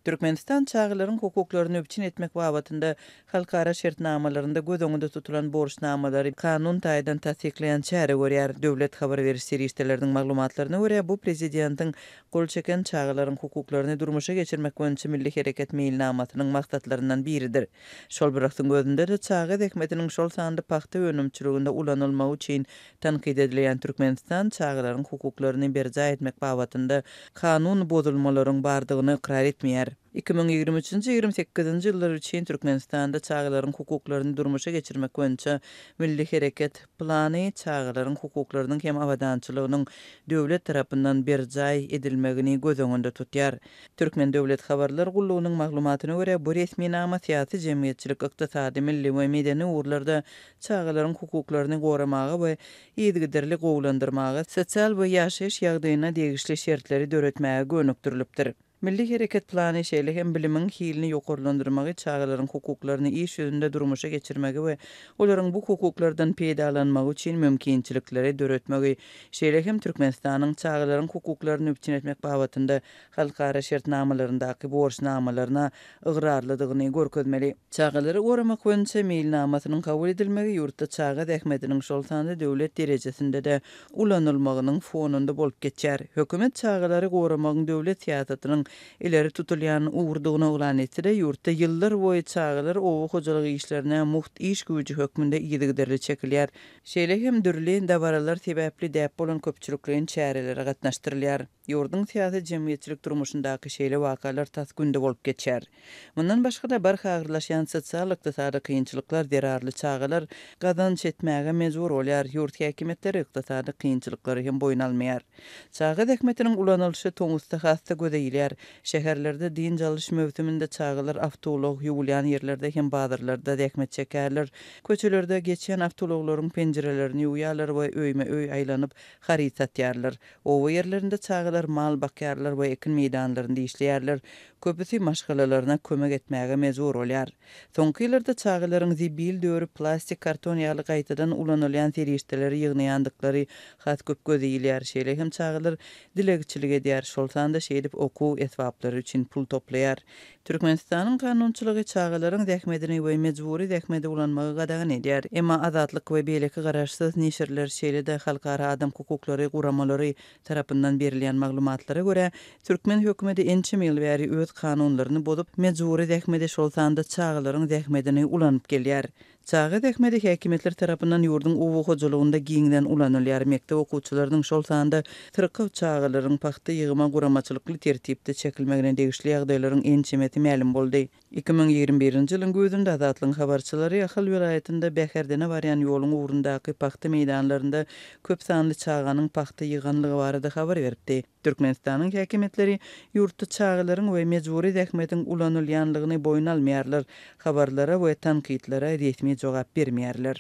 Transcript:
Türkmenistan çagalaryň hukuklaryny üpjün etmek babatynda halkara şertnamalarynda göz öňünde tutulan borçnamalary kanun taýdan tassyklaýan çäre görýär. Döwlet habar beriş serişdeleriniň maglumatlaryna görä, bu prezidentiň gol çeken Çagalaryň hukuklaryny durmuşa geçirmek boýunça Milli hereket meýilnamasynyň maksatlaryndan biridir. Şol bir wagtyň özünde-de, çaga zähmetiniň şol sanda pagta önümçiliginde ulanylmagy üçin tankyt edilýän Türkmenistan çagalaryň hukuklaryny berjaý etmek babatynda kanun bozulmalaryň bardygyny ykrar etmeýär. 2023-nji, 28-nji ýyllar üçin Türkmenistanda çagalaryň hukuklaryny durmuşa geçirmek boýunça Milli hereket plany çagalaryň hukuklarynyň hem abadançylygynyň döwlet tarapyndan berjaý edilmegini göz öňünde tutýar. Türkmen döwlet habarlar gullugynyň maglumatyna görä, bu resminama syýasy, jemgyýetçilik, ykdysady, milli we medeni ugurlarda çagalaryň hukuklaryny goramaga we yzygiderli gowulandyrmaga, sosial we ýaşaýyş ýagdaýyna degişli şertleri döretmäge gönükdirilipdir. Milli hereket plany şeýle hem bilimiň hilini ýokarlandyrmagy, çagalaryň hukuklaryny iş ýüzünde durmuşa geçirmegi we olaryň bu hukuklardan peýdalanmagy üçin mümkinçilikleri döretmegi, şeýle hem Türkmenistanyň çagalaryň hukuklaryny üpjün etmek babatynda halkara şertnamalaryndaky borçnamalaryna ygrarlydygyny görkezmeli. Çagalary goramak boýunça meýilnamasynyň kabul edilmegi ýurtda çaga zähmetiniň, şol sanda döwlet derejesinde-de ulanylmagynyň fonunda bolup geçýär. Hökümet çagalary goramagyň döwlet syýasatynyň ileri tutulýan ugrudygyny yglan etse-de, ýurtda ýyllar boýy çagalar oba hojalyk işlerine mugt iş güýji hökmünde yzygiderli çekilýär. Şeýle hem dürli dabaralar sebäpli däp bolan köpçülikleýin çärelere gatnaşdyrylýar. Ýurduň syýasy-jemgyýetçilik durmuşyndaky şeýle wakalar tas günde bolup geçýär. Mundan başga-da, barha agyrlaşýan sosial-ykdysady kynçylyklar zerarly çagalar gazanç etmäge mejbur bolýar, ýurt häkimiýetleri ykdysady kynçylyklary hem boýun almaýar. Çaga zähmetiniň ulanylyşy tomusda has-da göze ilýär. Şäherlerde dynç alyş möwsüminde çagalar awtoulag ýuwulýan ýerlerde hem bazarlarda zähmet çekýärler. Köçelerde geçýän awtoulaglaryň penjirelerini ýuwýarlar we öýme-öý aýlanyp, haryt satýarlar. Oba ýerlerinde çagalar mal bakýarlar we ekin meýdanlarynda işleýärler. Köpüsi maşgalalaryna kömek etmäge mejbur bolýar. Soňky ýyllarda çagalaryň zibil dörüp, plastik, karton ýaly gaýtadan ulanylýan serişdeleri ýygnaýandyklary has köp göze ilýär. Şeýle hem çagalar dilegçilik edýär, şol sanda şeýdip okuw esbaplary üçin pul toplaýar. Türkmenistanyň kanunçylygy çagalaryň zähmedini we mejbury zähmedi ulanmagy gadagan edýär. Emma Azatlyk we beýleki garaşsyz neşirler, şeýle-de halkara adam hukuklary guramalary tarapyndan berilýän maglumatlara görä, türkmen hökümeti ençeme ýyl bäri öz kanunlaryny bozup, mejbury zähmedi, şol sanda çagalaryň zähmedini ulanyp gelýär. Çaga zähmeti häkimiýetler tarapyndan ýurduň oba hojalygynda giňden ulanylýar. Mekdep okuwçylarynyň, şol sanda syrkaw çagalaryň pagta ýygyma guramaçylykly tertipde çekilmegine degişli ýagdaýlaryň ençemesi mälim boldy. 2021-nji ýylyň güýzünde Azatlygyň habarçylary Ahal welaýatynda Bäherdene barýan ýoluň ugrundaky pagta meýdanlarynda köp sanly çaganyň pagta ýyganlygy barada habar beripdi. Türkmenistanyň häkimiýetleri ýurtda çagalaryň we mejbury zähmetiň ulanylýanlygyny boýun almaýarlar, habarlara we tankytlara resmi jogap bermeýärler.